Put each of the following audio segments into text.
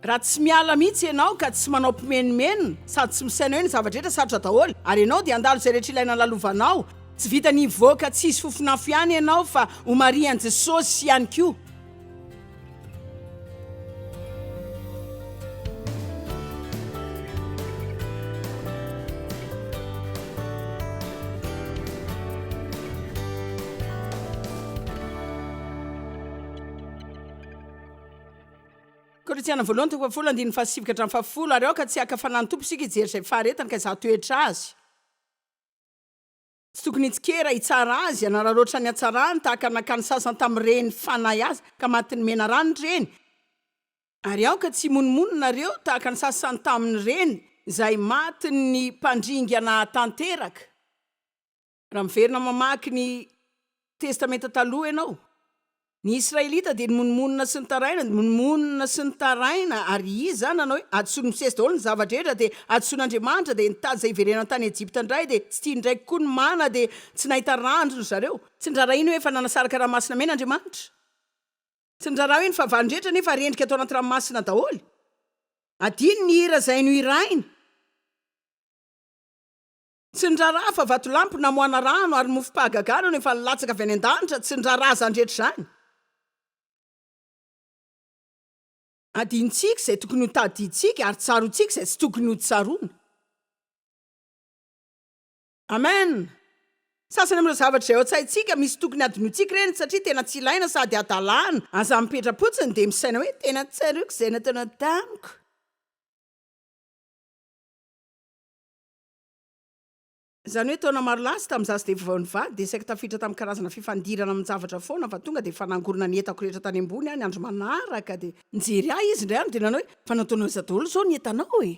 Raha tsy miala mihitsy ianao ka tsy manao mpimenomenona sady tsy misaina hoe ny zava-drehetra sarotra daholo ary ianao dia handalo izay rehetra ilaina lalovanao. Tsy vitan'ny hivoaka tsy hisy fofon'afo ihany ianao fa ho marihan'i Jesosy ihany koa. Korintiana voalohany toko fahafolo andininy fahasivy ka hatramin'ny fahafolo, Ary aoka tsy haka fanahy ny Tompo isika hijery izay faharetany ka hizaha toetra azy. Tsy tokony hitsikera, hitsara azy, hanararaotra ny hatsarany tahaka ny nakan'ny sasany tamin'ireny fanahy azy ka matin'ny menarana ireny. Ary aoka tsy himonomonona nareo tahaka ny sasany tamin'ireny izay matin'ny mpandringana tanteraka. Raha miverina mamaky ny Testamenta Taloha ianao, ny Israelita dia nimonomonona sy nitaraina, nimonomonona sy nitaraina, ary iza nanao hoe, hadisoan'i Mosesy daholo ny zava-drehetra, dia hadisoan'Andriamanitra, dia nitady izay hiverenany tany Egypta indray, dia tsy tiany indray koa ny mana, dia tsy nahita rano ry zareo. Tsy niraharahiany hoe efa nanasaraka ranomasina mena Andriamanitra. Tsy niraharaha hoe ny fahavalony rehetra anefa rendrika tao anaty ranomasina daholo. Adino ny hira izay nohirainy. Tsy niraharaha fa vatolampy namoahana rano ary mofom-pahagagana no efa nilatsaka avy any an-danitra, tsy niraharaha izany rehetra izany. Adinontsika izay tokony ho tadidintsika ary tsaroantsika izay tsy tokony ho tsaroana. Amen! Sasany amin'ireo zavatra izay ao an-tsaintsika, misy tokony hadinointsika ireny satria tena tsy ilaina sady hadalana. Aza mipetra-potsiny dia misaina hoe tena tsaroako izay nataonao tamiko. Izany hoe taona maro lasa, tamin'izaho sy Dave vao nivady, dia saika tafiditra tamin'ny karazana fifandirana amin-javatra foana fa tonga dia efa nangorona ny entako rehetra tany ambony aho ny andro manaraka dia nijery ahy izy indray andro dia nanao hoe fa nataonao aiza daholo izao ny entanao e?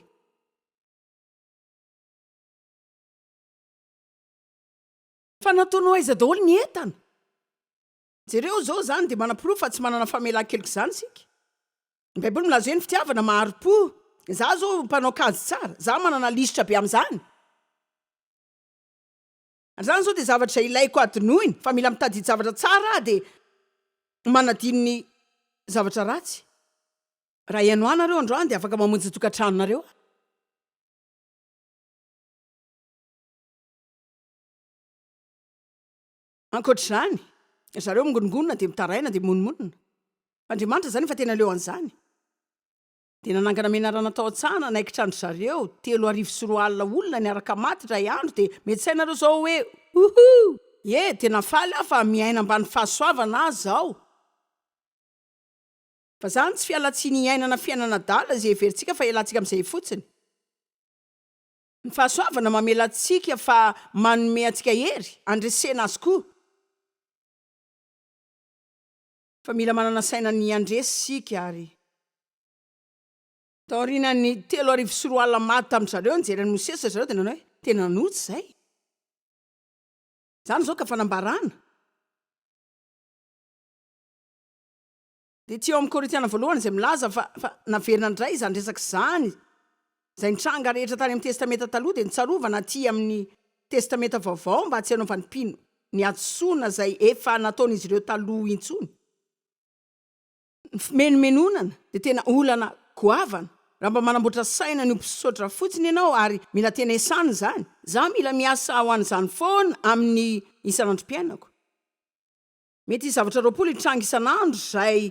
Fa nataonao aiza daholo ny entana? Jereo izao izany dia manaporofo fa tsy manana famelan-keloka izany isika. Ny baiboly milaza hoe ny fitiavana mahari-po. Za zao mpanao kajy tsara, za manana lisitra be amin'izany. Ary zany zao dia zavatra izay ilaiko hadinoina, fa mila mitadidy zavatra tsara aho dia manadino ny zavatra ratsy. Raha hihaino ahy nareo androany dia afaka mamonjy ny tokantranonareo aho. Ankoatra izany, ry zareo mingonongonona dia mitaraina dia mimonomonona. Fa Andriamanitra izany efa tena leo an'izany. Dia nanangana menarana tao an-tsaha nanaikitra an-dry zareo, 2003 olona niaraka maty indray andro dia mety sainareo izao hoe Woohoo! Ie, tena faly aho fa miaina ambany fahasoavana aho izao. Fa izany tsy fialantsiny hiainana fiainana adala izay heverintsika fa hialantsika amin'izay fotsiny. Ny fahasoavana mamela antsika fa manome antsika hery handresena azy koa. Fa mila manana saina ny handresy isika ary. Taorian'ny 2003 maty tamin-dry zareo, nijery an'i Mosesy ry zareo dia nanao hoe, Tena nanojo izay. Izany izao ka fanambarana. Dia tsy eo amin'ny Korintiana voalohany izay milaza fa fa naverina indray izany resaka izany, izay nitranga rehetra tany amin'ny Testamenta Taloha dia notsarovana aty amin'ny Testamenta Vaovao mba tsy hanaovan'ny mpino ny hadisoana izay efa nataon'izy ireo taloha intsony. Ny fimenomenonana dia tena olana goavana. Raha mba manamboatra saina ny ho mpisaotra fotsiny ianao ary mila tena iasana izany. Izaho mila miasa ho an'izany foana amin'ny isan'androm-piainako. Mety hisy zavatra 20 hitranga isan'andro izay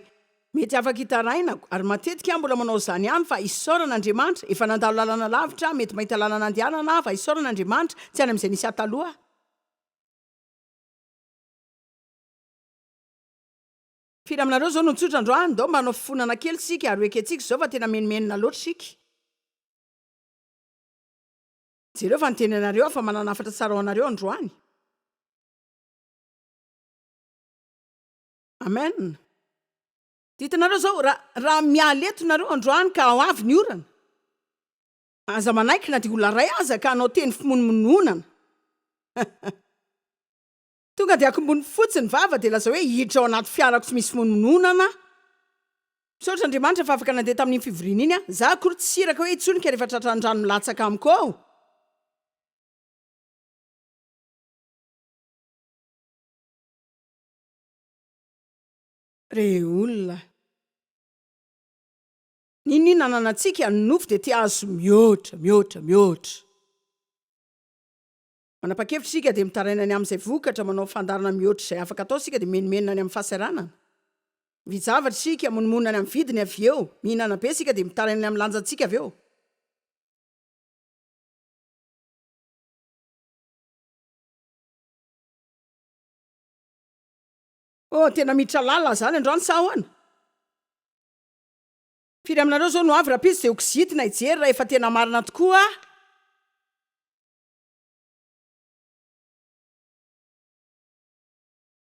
mety afaka hitarainako, ary matetika aho mbola manao izany ihany fa isaorana Andriamanitra, efa nandalo lalana lavitra aho, mety mahita lalana andehanana aho fa isaorana Andriamanitra, tsy any amin'izay nisy ahy taloha aho. Firy aminareo izao no tsotra androany? Ndao mba hanao fifonana kely isika ary ho ekentsika izao fa tena menomenona loatra isika. Jereo fa niteny anareo aho fa manana hafatra tsara ho anareo androany. Amen. Dia hitanareo izao, raha, raha miala eto nareo androany ka ho avy ny orana, aza manaiky na dia olona iray aza ka hanao teny fimonomononana. Tonga dia akombony fotsiny ny vava dia lazao hoe hiditra ao anaty fiarako tsy misy fimonomononana aho. Misaotra Andriamanitra fa afaka nandeha tamin'iny fivoriana iny aho. Za akory tsy siraka hoe hitsonika rehefa tratran'ny rano milatsaka amiko ao. Re olona. N'inon'inona ananantsika, ny nofo dia te hahazo mihoatra, mihoatra, mihoatra. Manapa-kevitra isika dia mitaraina ny amin'izay vokatra, manao fandaharana mihoatra izay afaka atao isika dia mimenomenona any amin'ny fahasahiranana. Mividy zavatra isika, monomonona any amin'ny vidiny avy eo, mihinana be isika dia mitaraina ny amin'ny lanjantsika avy eo. Oh, tena miditra lalina izany androany sa ahoana? Firy aminareo izao no avy rahampitso dia ho kizitina hijery raha efa tena marina tokoa?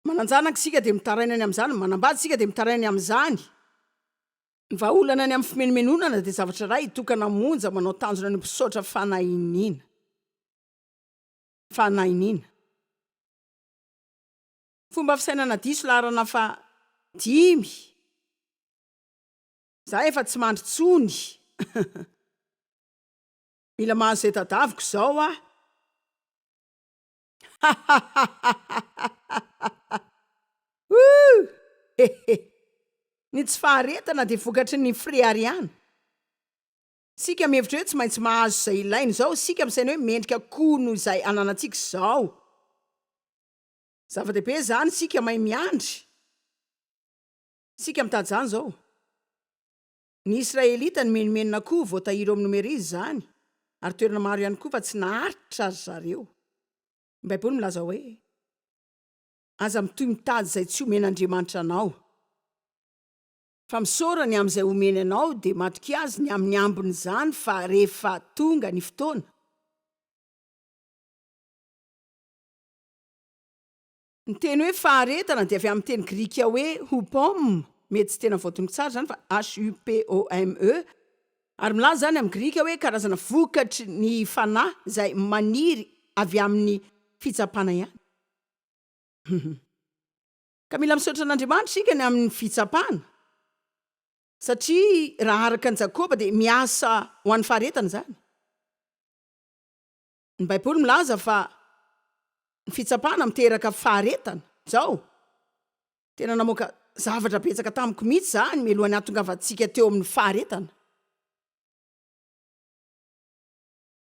Manan-janaka isika dia mitaraina ny amin'izany, manambady isika dia mitaraina ny amin'izany. Ny vahaolana ny amin'ny fimenomenonana dia zavatra iray tokana monja, manao tanjona ny mpisaotra fanahiniana. Fanahiniana. Fomba fisainana diso laharana faha dimy. Za efa tsy mandry tsony. Mila mahazo izay tadaviko izao aho. Hahahahahahaha. Ouh! Hehe. Ny tsy faharetana dia vokatry ny fireharehana. Isika mihevitra hoe tsy maintsy mahazo izay ilaina izao, isika misaina hoe mendrika koa noho izay ananantsika izao. Zava-dehibe izany, isika mahay miandry. Isika mitady izany izao. Ny Israelita nimenomenona koa, voatahiry ao amin'ny Nomery izany, ary toerana maro ihany koa fa tsy naharitra ry zareo. Ny Baiboly milaza hoe, Aza mitohy mitady izay tsy omen'Andriamanitra anao, fa misaora ny amin'izay omeny anao, dia matokia Azy ny amin'ny ambin'izany fa rehefa tonga ny fotoana. Ny teny hoe faharetana dia avy amin'ny teny grika hoe hupom, mety tsy tena voatonoko tsara izany fa h-u-p-o-m-e, ary milaza izany amin'ny grika hoe karazana vokatry ny fanahy izay maniry avy amin'ny fitsapana ihany. Ka mila misaotra an'Andriamanitra isika ny amin'ny fitsapana, satria raha araka an'i Jakoba dia miasa ho an'ny faharetana izany. Ny Baiboly milaza fa ny fitsapana miteraka faharetana. Izao, tena namoaka zavatra betsaka tamiko mihitsy izany mialohan'ny hahatongavantsika teo amin'ny faharetana.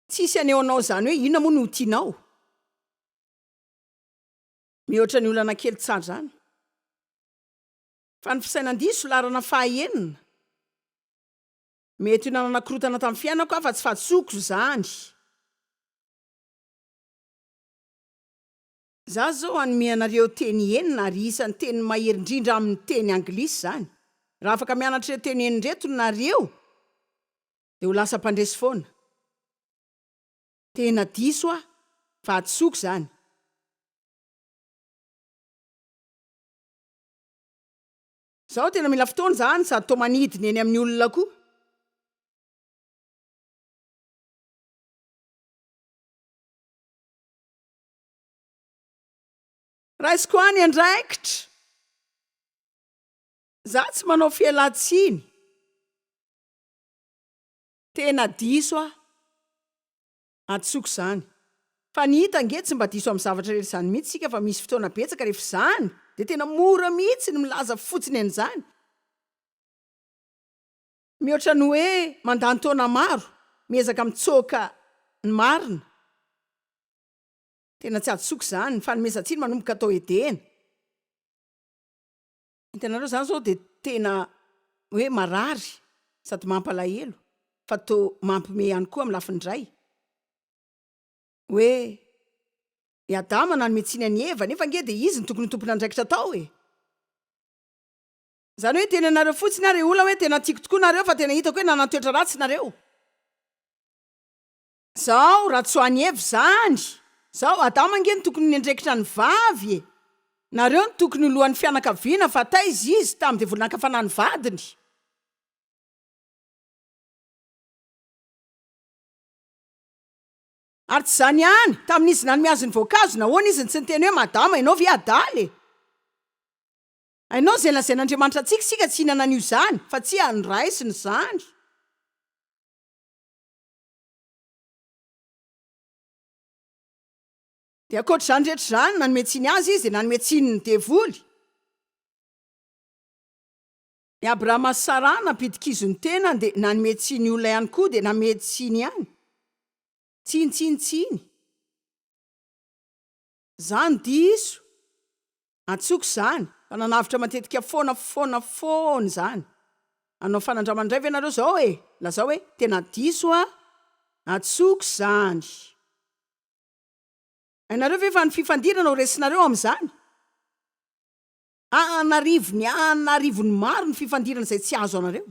Tsy hisy haneho anao izany hoe inona moa no ho tianao. Mihoatra ny olana kely tsara izany. Fa ny fisainan-diso laharana fahaenina. Mety ho nanana korontana tamin'ny fiainako aho fa tsy fahadisoako izany. Za zao hanome anareo teny enina ary isan'ny teny mahery indrindra amin'ny teny anglisy izany. Raha afaka mianatra ireto teny enina ireto nareo dia ho lasa mpandresy foana. Tena diso aho, fahadisoako izany. Zaho tena mila fotoana izany sady toa manidina eny amin'ny olona koa. Raisiko any andraikitra. Za tsy manao fialantsiny. Tena diso aho. Hadisoako izany. Fa ny hita ange tsy mba diso amin'ny zavatra rehetra izany mihitsy isika fa misy fotoana betsaka rehefa izany dia tena mora mihitsy ny milaza fotsiny an'izany. Mihoatra ny hoe mandany taona maro miezaka mitsoaka ny marina. Tena tsy hadisoako izany. Ny fanomezan-tsiny manomboka atao Edena. Hitanareo izany izao dia tena hoe marary sady mampalahelo fa toa mampime ihany koa amin'ny lafiny iray hoe i Adama nanome tsiny an'i Eva nefa ange dia izy no tokony ho tompon'andraikitra tao e! Izany hoe hiteny anareo fotsiny aho ry olona hoe tena tiako tokoa nareo fa tena hitako hoe nanan-toetra ratsy nareo. Zao raha tsy ho an'i Eva izany! Zao, Adama ange no tokony niandraikitra ny vavy e! Nareo no tokony ho lohan'ny fianakaviana fa taiza izy tamin'ny devoly naka fanahy ny vadiny? Ary tsy izany ihany, tamin'izy nanome azy ny voankazo, nahoana izy no tsy niteny hoe madama ianao ve adala e? Hainao izay lazain'Andriamanitra antsika isika tsy hihinana an'io izany, fa tsia, noraisiny izany. Dia ankoatra izany rehetra izany, nanome tsiny azy izy, dia nanome tsiny ny devoly. I Abrahama sy Saraha nampidi-kizo ny tenany dia nanome tsiny olona ihany koa dia namehy tsiny ihany. Tsiny tsiny tsiny. Zany diso. Antsoiko izany fa nanavotra matetika foana foana foana izany. Hanao fanandramana indray ve nareo zao e? Lazao hoe tena diso aho. Antsoiko izany. Hainareo ve fa ny fifandirana ho resinareo amin'izany? An'arivony an'arivony maro ny fifandirana izay tsy azo anareo.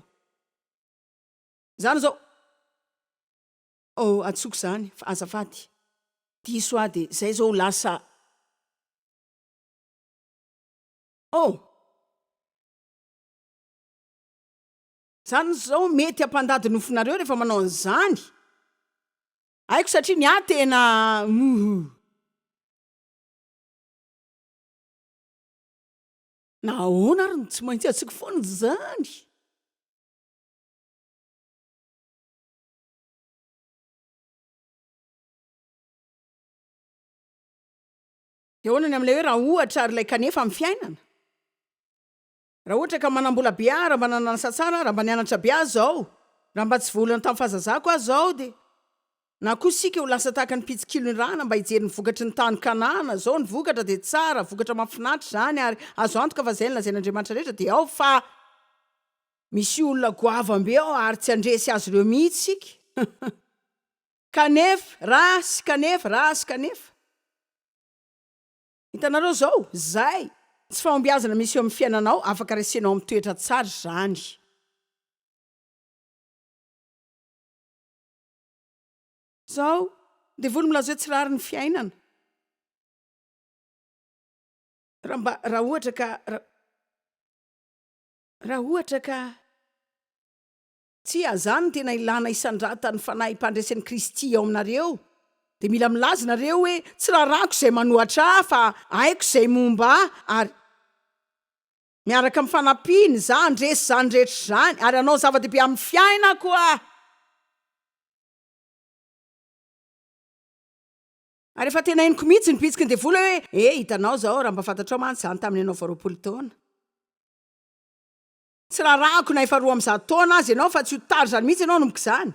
Izany izao. Oh, antsoiko izany fa azafady. Diso aho dia izay izao lasa. Oh! Izany izao mety hampandady nofonareo rehefa manao an'izany. Haiko satria ny ahy tena. Na ahoana ary no tsy maintsy asiako foana izany? Dia ahoana ny amin'ilay hoe raha ohatra ary ilay kanefa amin'ny fiainana? Raha ohatra ka manam-bola be aho, raha mba nanana asa tsara aho, raha mba nianatra be aho izao, raha mba tsy voaolana tamin'ny fahazazako aho izao dia. Na koa isika ho lasa tahaka ny mpitsikilo ny rana mba hijery ny vokatry ny tany Kanana, izao ny vokatra dia tsara, vokatra mahafinaritra izany ary azo antoka fa izay nolazain'Andriamanitra rehetra dia ao fa misy olona goavam-be ao ary tsy handresy azy ireo mihitsy isika. Kanefa, raha sy kanefa, raha sy kanefa. Hitanareo izao, izay tsy fahombiazana misy eo amin'ny fiainanao, afaka resenao amin'ny toetra tsara izany. Izao, devoly milaza hoe tsy rariny ny fiainana. Raha mba, raha ohatra ka, raha ohatra ka. Tsia, izany no tena ilana hisandratan'ny fanahim-pandresen'i Kristy ao aminareo. Dia mila milaza nareo hoe, Tsy raharahako izay manohatra ahy, fa haiko izay momba ahy, ary miaraka amin'ny fanampiany, izaho handresy izany rehetra izany, ary hanao zava-dehibe amin'ny fiainako aho. Ary efa tena henoko mihitsy ny bitsiky ny devoly hoe, Eh, hitanao izao, raha mba fantatrao mantsy izany tamin'ny ianao vao 20 taona. Tsy raharahako na efa 102 taona aza ianao fa tsy ho tara izany mihitsy ianao hanomboka izany.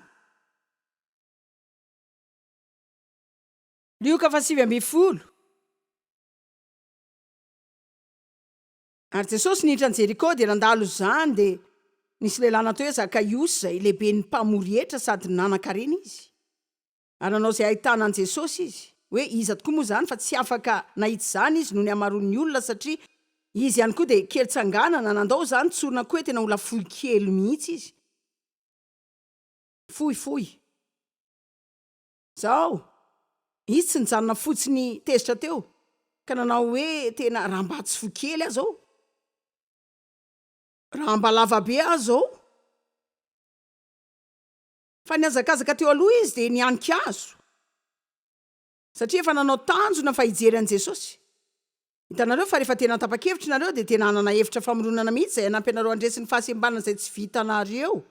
Lioka faha 19. Ary Jesosy niditra an'i Jeriko dia nandalo izany dia nisy lehilahy natao hoe Zakaiosy izay lehiben'ny mpamory hetra sady nanan-karena izy. Ary nanao izay hahitana an'i Jesosy izy, hoe iza tokoa moa izany fa tsy afaka nahita izany izy noho ny hamaroan'ny olona satria izy ihany koa dia kely tsanganana, nandao izany tsorina koa hoe tena olona fohy kely mihitsy izy. Fohy fohy. Izao, izy tsy nijanona fotsiny tezitra teo ka nanao hoe tena raha mba tsy fohy kely aho izao, raha mba lava be aho izao. Fa nihazakazaka teo aloha izy dia nihanika hazo, satria efa nanao tanjona fa hijery an'i Jesosy. Hitanareo fa rehefa tena tapa-kevitra ianareo dia tena hanana hevitra famoronana mihitsy izay hanampy anareo handresy ny fahasembanana izay tsy vitanareo.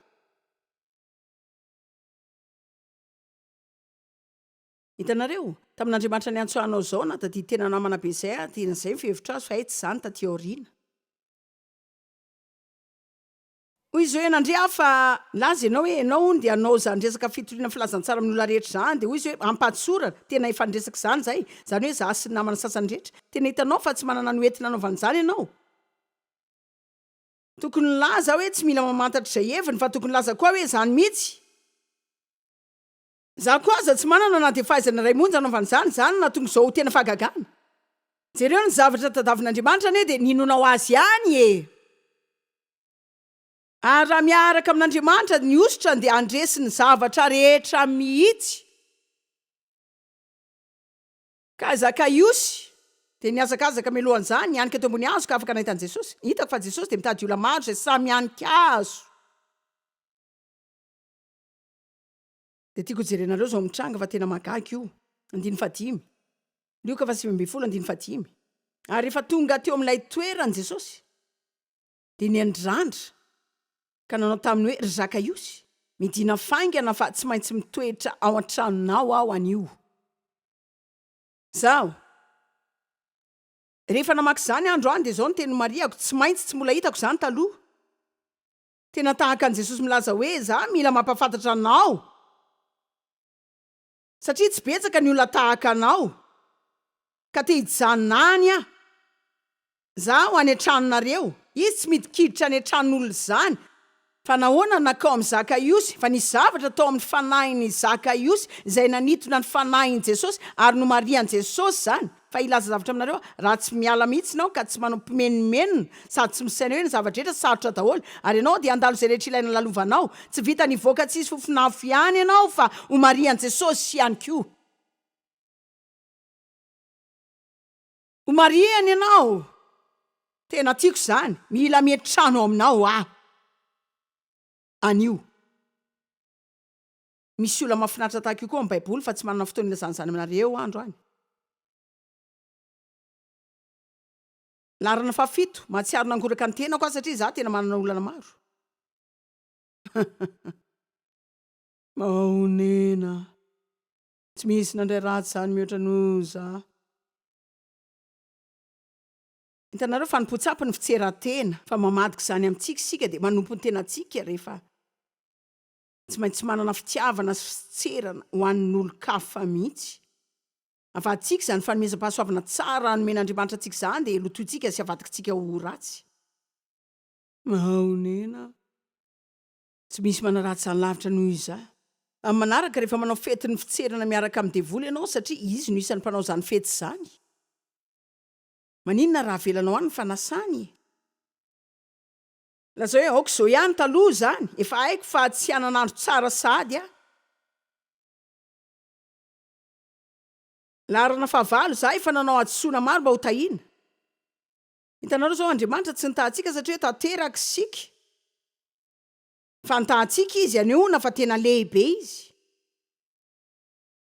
Hitanareo? Tamin'Andriamanitra niantso ahy hanao izao, nahatadidy tena namana be izay aho, tena izay ny fihevitro azy fa hay tsy izany taty aoriana. Hoy izy hoe, Nandre aho fa nilaza ianao hoe ianao hono dia hanao izany resaka fitoriana filazantsara amin'ny olona rehetra izany. Dia hoy izy hoe, Am-pahatsorana, tena efa niresaka izany izahay, izany hoe izaho sy ny namana sasany rehetra. Tena hitanao fa tsy manana ny hoentina hanaovana izany ianao. Tokony nilaza aho hoe tsy mila mamantatra izay heviny, fa tokony nilaza koa aho hoe izany mihitsy. Izaho koa aza tsy manana na dia fahaizana iray monja hanaovana izany, izany no nahatonga izao ho tena fahagagana. Jereo ny zavatra tadavin'Andriamanitra anie dia ninoanao Azy ihany e! Ary raha miaraka amin'Andriamanitra ny hosotra dia handresy ny zavatra rehetra mihitsy. Ka Zakaiosy dia nihazakazaka mialohan'izany, nihanika teo ambony hazo ka afaka nahita an'i Jesosy. Hitako fa Jesosy dia mitady olona maro izay samy mihanika hazo. Dia tiako hojerenareo izao mitranga fa tena mahagaga io. Andininy fahadimy. Lioka faha-19 andininy fahadimy. Ary rehefa tonga teo amin'ilay toerany Jesosy, dia niandrandra ka nanao taminy hoe, Ry Zakaiosy, midìna faingana fa tsy maintsy mitoetra ao an-tranonao aho anio. Izaho, rehefa namaky izany aho androany, dia izao no teny nomarihako, tsy maintsy tsy mbola hitako izany taloha. Tena tahaka an'i Jesosy milaza hoe, Za mila mampahafantatra anao, satria tsy betsaka ny olona tahaka anao, ka te hijanona any aho. Za ho any an-tranonareo. Izy tsy midikiditra any an-tranon'olona izany. Fa nahoana no nankao amin'i Zakaiosy? Fa nisy zavatra tao amin'ny fanahin'i Zakaiosy izay nanintona ny fanahin'i Jesosy, ary nomarihan'i Jesosy izany. Fa hilaza zavatra aminareo aho, raha tsy miala mihitsy ianao ka tsy manao mpimenomenona sady tsy misaina hoe ny zava-drehetra sarotra daholo, ary ianao dia handalo izay rehetra ilaina lalovanao. Tsy vitan'ny hivoaka tsy hisy fofon'afo ihany ianao fa homarihan'i Jesosy ihany koa. Ho marihana ianao. Tena tiako izany. Mila miantrano ao aminao aho anio. Misy olona mahafinaritra tahaka io koa ao amin'ny Baiboly fa tsy manana fotoana ilazana izany aminareo aho androany. Laharana fahafito, Mahatsiaro nangoraka ny tenako aho satria izaho tena manana olana maro. Mahonena. Tsy misy nandray ratsy izany mihoatra noho izaho. Hitanareo, fanompoan-tsampy ny fitseran-tena, fa mamadika izany amintsika isika dia manompo ny tenantsika rehefa tsy maintsy manana fitiavana sy fitserana ho an'ny olon-kafa mihitsy. Avadintsika izany fanomezam-pahasoavana tsara nomen'Andriamanitra antsika izany dia lotointsika sy avadikitsika ho ratsy. Mahonena. Tsy misy manaratsy izany lavitra noho izaho. Amin'ny manaraka, rehefa manao fetin'ny fitserana miaraka amin'ny devoly ianao, satria izy no isan'ny mpanao izany fety izany, maninona raha avelanao any ny fanasany e? Lazao hoe, aoka izao ihany taloha izany, efa haiko fa tsy hanana andro tsara sahady aho. Laharana fahavalo, izaho efa nanao hadisoana maro mba ho tahiana. Hitanareo izao, Andriamanitra tsy nitaha antsika satria hoe tanteraka isika. Fantantsika Izy, anehoana fa tena lehibe Izy.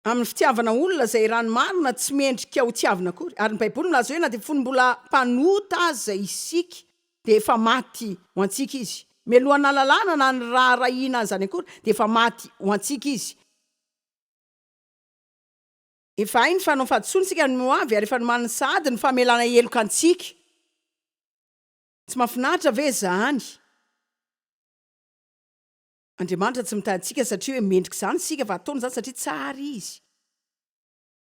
Amin'ny fitiavana olona izay raha ny marina tsy mendrika ho tiavina akory. Ary ny Baiboly milaza hoe na dia fony mbola mpanota aza isika dia efa maty ho antsika Izy. Mialohan'ny nahalalana na niraharahiana an'izany akory dia efa maty ho antsika Izy. Efa hainy fa hanao fahadisoana isika amin'ny ho avy ary efa nomaniny sahady ny famelana heloka antsika. Tsy mahafinaritra ve izany? Andriamanitra tsy mitahy antsika satria hoe mendrika izany isika fa ataony izany satria tsara Izy.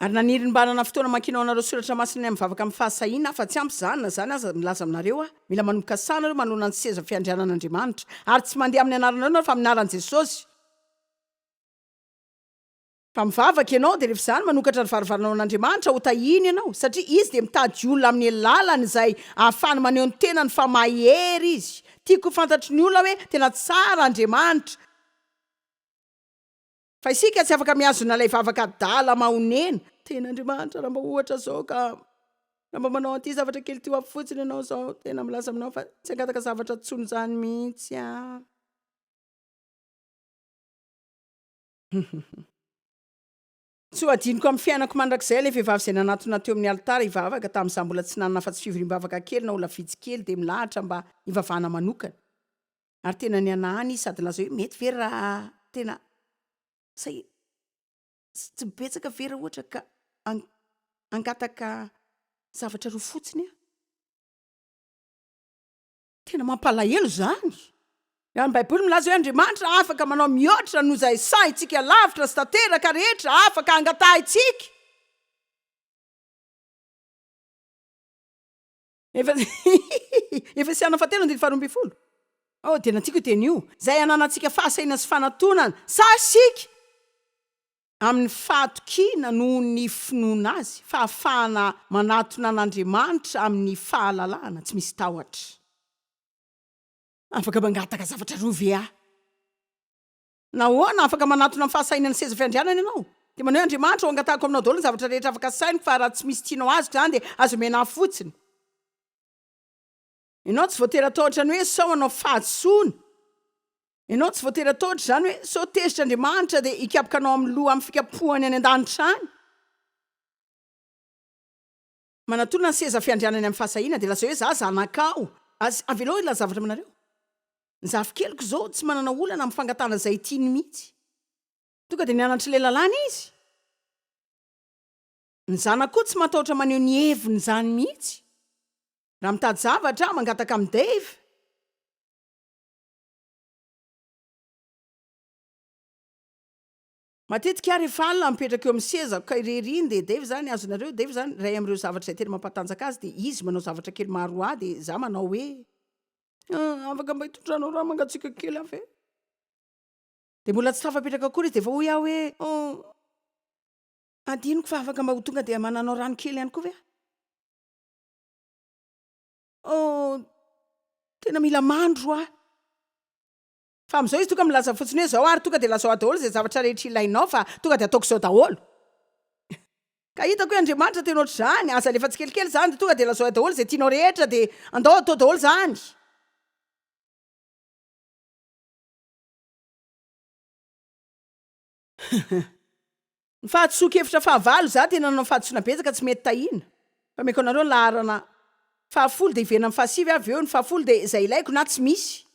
Ary naniry ny mba hanana fotoana hamakiana ho anareo soratra masina ny amin'ny vavaka amin'ny fahasahiana aho fa tsy ampy izany na izany aza milaza aminareo aho mila manomboka sahy nareo manoloana ny seza fiandrianan'Andriamanitra ary tsy mandeha amin'ny anaranareo nareo fa amin'ny anaran'i Jesosy. Fa mivavaka ianao, dia rehefa izany manokatra ny varavaranao an'Andriamanitra ho tahiany ianao, satria Izy dia mitady olona amin'ny alalany izay ahafahany maneho ny tenany fa mahery Izy. Tiako ho fantatry ny olona hoe tena tsara Andriamanitra. Fa isika tsy afaka mihazona ilay vavaka adala mahonena. Tena Andriamanitra, raha mba ohatra izao ka, raha mba manao an'ity zavatra kely ity ho ahy fotsiny ianao izao, tena milaza aminao fa tsy hangataka zavatra intsony izany mihitsy aho. Tsy ho adinoko amin'ny fiainako mandrakizay ilay vehivavy izay nanatona teo amin'ny alitara hivavaka tamin'izaho mbola tsy nanana afa-tsy fivoriam-bavaka kely na olona vitsy kely dia milahatra mba hivavahana manokana. Ary tena nihanahana izy sady nilaza hoe mety ve raha tena say tsy betsaka ve raha ohatra ka hangataka zavatra roa fotsiny aho. Tena mampalahelo izany! Raha ny Baiboly milaza hoe Andriamanitra afaka manao mihoatra noho izay sahintsika lavitra sy tanteraka rehetra afaka angatahintsika. Efa Efesiana fahatelo andininy faharoa ambin'ny folo. Oh, tena tiako io teny io. Izay ananantsika fahasahiana sy fanatonana. Sahy isika! Amin'ny fahatokiana noho ny finoana Azy, fahafahana manatona an'Andriamanitra amin'ny fahalalahana, tsy misy tahotra. Afaka mangataka zavatra roa ve aho? Nahoana? Afaka manatona amin'ny fahasahiana ny seza fiandrianana ianao. Dia manao hoe, Andriamanitra ô, angatahako aminao daholo ny zavatra rehetra afaka sainiko, fa raha tsy misy tianao azoko izany dia aza omena ahy fotsiny. Ianao tsy voatery hatahotra ny hoe sao hanao fahadisoana. Ianao tsy voatery hatahotra izany hoe sao tezitra Andriamanitra dia hikapoka anao amin'ny loha amin'ny fikapohany any an-danitra any. Manatona ny seza fiandrianany amin'ny fahasahiana dia lazao hoe za zanakao. Az, avelao hilaza zavatra aminareo. Ny zafikeliko izao tsy manana olana amin'ny fangatahana izay tiany mihitsy. Tonga dia nianatra ilay lalàna izy. Ny zanako koa tsy matahotra maneho ny heviny izany mihitsy. Raha mitady zavatra aho, mangataka amin'i Dave. Matetika aho rehefa alina mipetraka eo amin'ny sezako ka irery iny dia Dave izany, azonareo, Dave izany, iray amin'ireo zavatra izay tena mampatanjaka azy dia izy manao zavatra kely maro ho ahy dia izaho manao hoe, Ah, afaka mba hitondranao rano mangatsiaka kely aho ve? Dia mbola tsy tafapetraka akory izy dia efa hoy aho hoe, Oh, adinoko fa afaka mba ho tonga dia mananao rano kely ihany koa ve aho? Oh, tena mila mandro aho. Fa amin'izao izy tonga milaza fotsiny hoe zao ary tonga dia lazao ahy daholo izay zavatra rehetra ilainao fa tonga dia ataoko izao daholo. Ka hitako hoe Andriamanitra tena ohatr'izany, aza alefa tsikelikely izany dia tonga dia lazao ahy daholo izay tianao rehetra dia andao atao daholo izany. Ny fahadisoan-kevitra fahavalo, za tena nanao fahadisoana betsaka tsy mety tahiana. Fa ameko anareo ny laharana fahafolo dia hiverina amin'ny fahasivy aho avy eo, ny fahafolo dia izay ilaiko na tsy misy.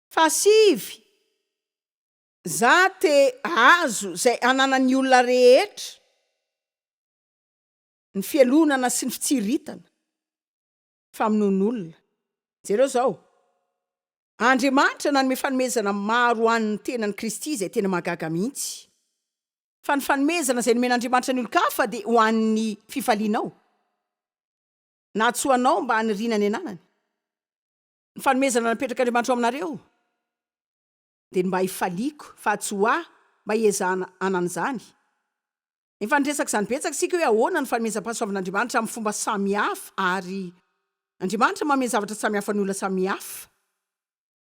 Fahasivy, za te hahazo izay ananan'ny olona rehetra, ny fialonana sy ny fitsiriritana, famonoan'olona. Jereo izao, Andriamanitra nanome fanomezana maro ho an'ny tenan'i Kristy izay tena mahagaga mihitsy. Fa ny fanomezana izay nomen'Andriamanitra ny olon-kafa dia ho an'ny fifalianao, na tsy ho anao mba haniriana ny ananany. Ny fanomezana napetrak'Andriamanitra ao aminareo dia ny mba hifaliako fa tsy ho ahy mba hiezahana hanana izany. Efa niresaka izany betsaka isika hoe ahoana ny fanomezam-pahasoavan'Andriamanitra amin'ny fomba samihafa ary Andriamanitra manome zavatra samihafa ny olona samihafa.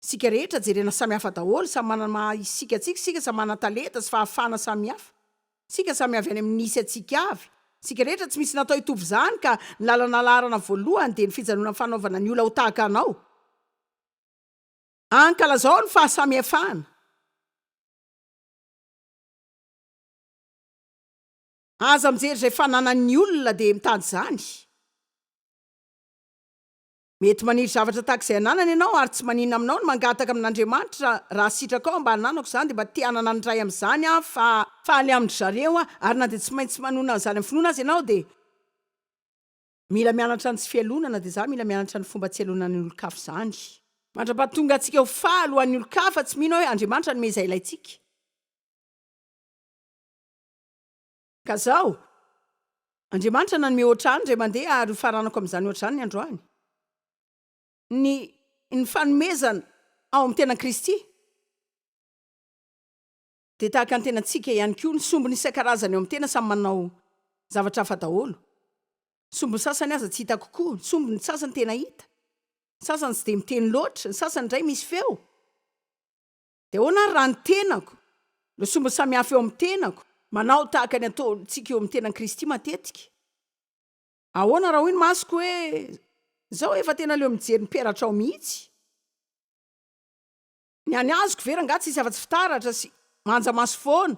Isika rehetra jerena samihafa daholo, samy manana maha isika antsika isika, samy manana talenta sy fahafahana samihafa. Isika samy avy any amin'ny nisy antsika avy. Isika rehetra tsy misy natao hitovy izany ka ny lalana laharana voalohany dia ny fijanonan'ny fanaovana ny olona ho tahaka anao. Ankalazao ny fahasamihafana. Aza mijery izay fananan'ny olona dia mitady izany. Mety maniry zavatra tahaka izay ananany ianao ary tsy maninona aminao ny mangataka amin'Andriamanitra raha sitrakao mba hananako izany dia mba te hanana ny iray amin'izany aho fa faly amin-dry zareo aho ary na dia tsy maintsy manonona an'izany amin'ny finoana aza ianao dia mila mianatra ny tsy fialonana dia izaho mila mianatra ny fomba tsy hialonana ny olon-kafa izany. Mandra-pahatonga antsika ho faly ho an'ny olon-kafa tsy mino aho hoe Andriamanitra hanome izay ilaintsika. Ka zao, Andriamanitra nanome ohatra ahy indray mandeha ary ho faranako amin'izany ohatra izany ny androany. Ny ny fanomezana ao amin'ny tenan'i Kristy dia tahaka ny tenantsika ihany koa, ny sombiny isan-karazany eo amin'ny tena samy manao zavatra hafa daholo. Ny sombiny sasany aza tsy hita kokoa, ny sombiny sasany tena hita, ny sasany tsy dia miteny loatra, ny sasany indray misy feo. Dia ahoana ary raha ny tenako, ireo sombiny samihafa eo amin'ny tenako, manao tahaka ny ataontsika eo amin'ny tenan'i Kristy matetika? Ahoana raha hoy ny masoko hoe, Izao efa tena leo mijery ny peratrao mihitsy. Ny an'ny azoko ve rangahy tsisy afa-tsy fitaratra sy manja maso foana,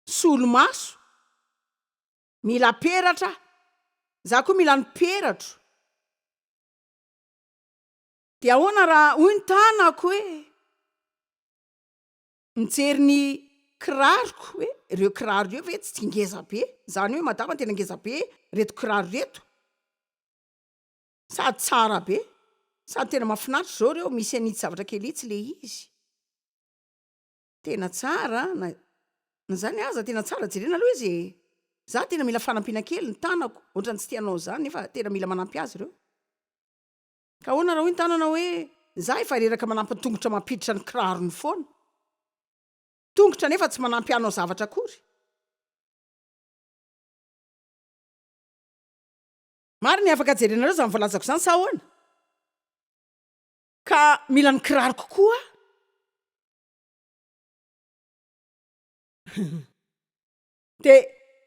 solomaso, mila peratra aho, za koa mila ny peratro. Dia ahoana raha hoy ny tanako hoe, mijery ny kiraroko hoe ireo kiraro ireo ve tsy ngeza be, izany hoe madama tena ngeza be ireto kiraro ireto, sady tsara be, sady tena mahafinaritra izao ireo, misy an'itsy zavatra kely itsy ilay izy, tena tsara an, na izany aza tena tsara jerena aloha izy e, za tena mila fanampiana kely ny tanako, ohatran'ny tsy te hanao an'izany nefa tena mila manampy azy ireo. Ka ahoana raha hoy ny tanana hoe, Za efa reraka manampy ny tongotra mampiditra ny kirarony foana. Tongotra nefa tsy manampy hanao zavatra akory. Marina e, afaka jerenareo izany voalazako izany sa ahoana? Ka mila ny kiraroko koa aho. Dia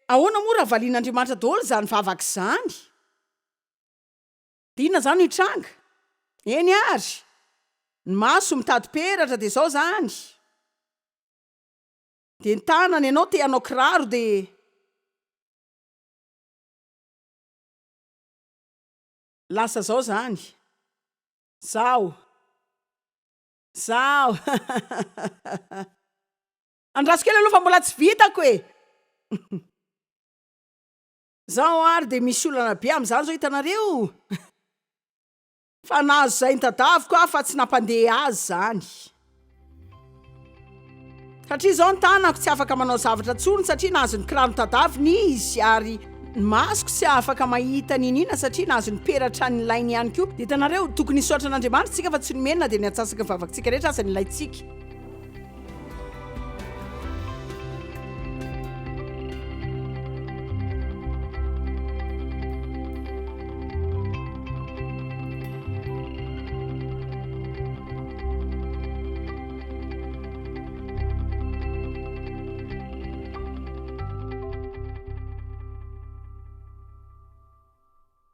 ahoana moa raha valian'Andriamanitra daholo izany vavaka izany? Dia inona izany no hitranga? Eny ary! Ny maso mitady peratra dia izao izany. Dia ny tanana ianao te hanao kiraro dia. Lasa izao izany. Zaho. Zaho. Andraso kely aloha fa mbola tsy vitako e! Zao ary dia misy olana be amin'izany zao hitanareo fa nahazo izay notadaviko aho fa tsy nampandeha azy zany. Satria izao ny tanako tsy afaka manao zavatra tsony satria nahazo ny kiraro tadaviny izy ary ny masoko tsy afaka mahita n'inona satria nahazo ny peratra nilainy ihany koa. Dia hitanareo, tokony hisaotra an'Andriamanitra isika fa tsy nomeny na dia ny antsasaky ny vavakintsika rehetra aza ny ilaintsika.